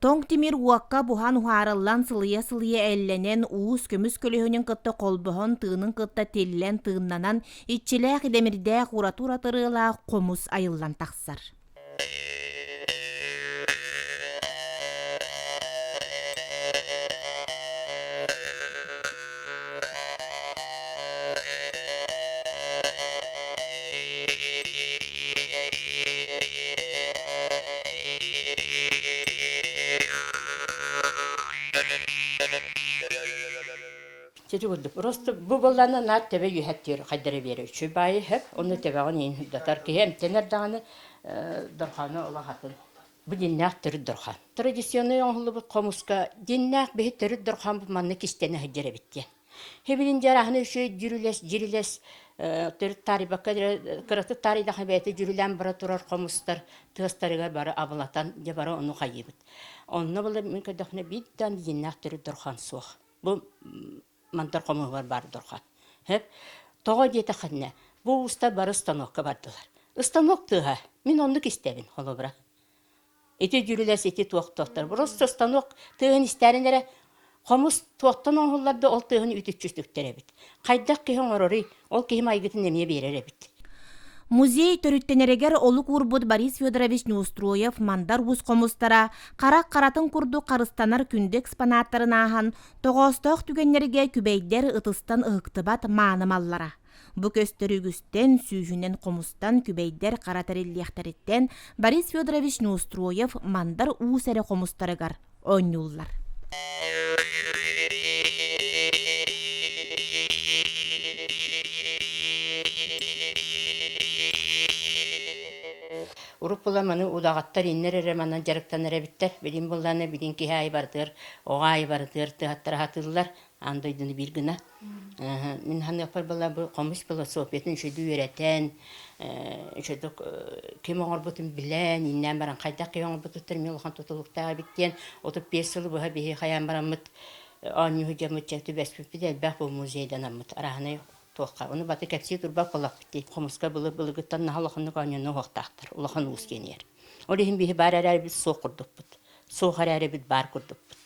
Тоҥ тимир уокка буһан уһаарыллан сылыйа-сылыйа эллэнэн, уус көмүс көлөһүнүн кытта холбоһон, тыынын кытта тиллэн тыыннанан, иччилээх идэмирдээх ураты-ураты ырыалаах хомус айыллан тахсар. Сити курдук. Просто бу буоллаана наар төбө үөһэттиир хайдара биэрэ үчүгэй баайы сөп, онно төбөҕүн иин сырдатар киһи эмтэнэр даҕаны дорхооно улахатын. Бу дьиннээх төрүт дорхоон. Традиционнай оҥоһуллубут хомуска дьиннээх биһи төрүт дорхоонбут манна кистэнэ сылдьар эбит диэн. Хибилин дьараһыны үчүгэй дьүрүлэс дьирилэс төрүт таарыйбакка кыратык таарыйдаха бэйэтэ дьүрүлээн бара турар хомустар тыастарыгар бары абылатан дьэ бары ону хайыыбыт. Онно была мин көрдөхпүнэ биир да дьиннээх төрүт дорхоон суох. Бу мандар хомуһугар баар дорхоон. Хөп. Тоҕо диэтэххинэ, бу уустар бары станокка бардылар. Станок тыаһа, мин оннук истэбин, холобура. Ити дьүрүлэс ити туохтуохтар. Просто станок тыаһын истээрин эрэ хомус туохтан оҥоһуллар да ол тыаһын үтүччүстүктэр эбит. Хайдах киһи оҥороруй, ол киһи майгытын эмиэ биэрэр эбит. Музей төрүттэнэригэр олук уурбут Борис Федорович Неустроев Мандар Уус хомустара харах харатын курдук харыстанар күндү экспонаттарын ааһан, тоҕоостоох түгэннэргэ күбэйдэр ытыстан ыһыктыбат мааны маллара. Бу көстөр үгүстэн, сүүһүнэн хомустан күбэйдэр хара тэриллиэхтэриттэн Борис Федорович Неустроев Мандар Уус эрэ хомустарыгар оонньууллар. Урут була маны удаҕаттар иннэр эрэ манан дьарыктанар эбиттэр. Билин буллаана билин киһи аайы барытыгар, оҕо аайы барытыгар тыһаттара сатыыллар. Аан дойдуну биир гына. Мин саныахпар была бу хомус философиятын үчүгэйдик үөрэтэн, үчүгэйдик ким оҥорбутун билэн, иннээн баран хайдах киһи оҥорбутуттан эмиэ улахан тутулуктаах эбит диэн 35 сылы быһа биһи хайаан бараммыт оонньуу дьоммут дьэ түбэспиппит элбэх бу музейданаммыт арааһынай туохха ону баты кэпсии турбат буоллахпыт дии хомуска былыр былыргыттан наһаа улаханнык оонньону уһуохтаахтар улахан уус диэниэр ол иһин биһи баар эрээрибит суох курдукпут суох эрээрибит баар курдукпут.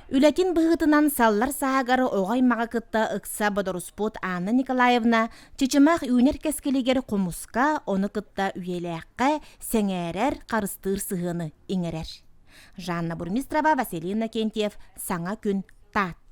Үлэтин быһыытынан саллар сааһыгар оҕо аймаҕы кытта ыкса бодоруспут Анна Николаевна Чычымах үүнэр кэскилигэр хомуска, ону кытта үйэлээххэ сэҥээрэр, харыстыыр сыһыаны иҥэрэр. Жанна Бурмистрова, Василий Иннокентьев, Саҥа күн, Таатта.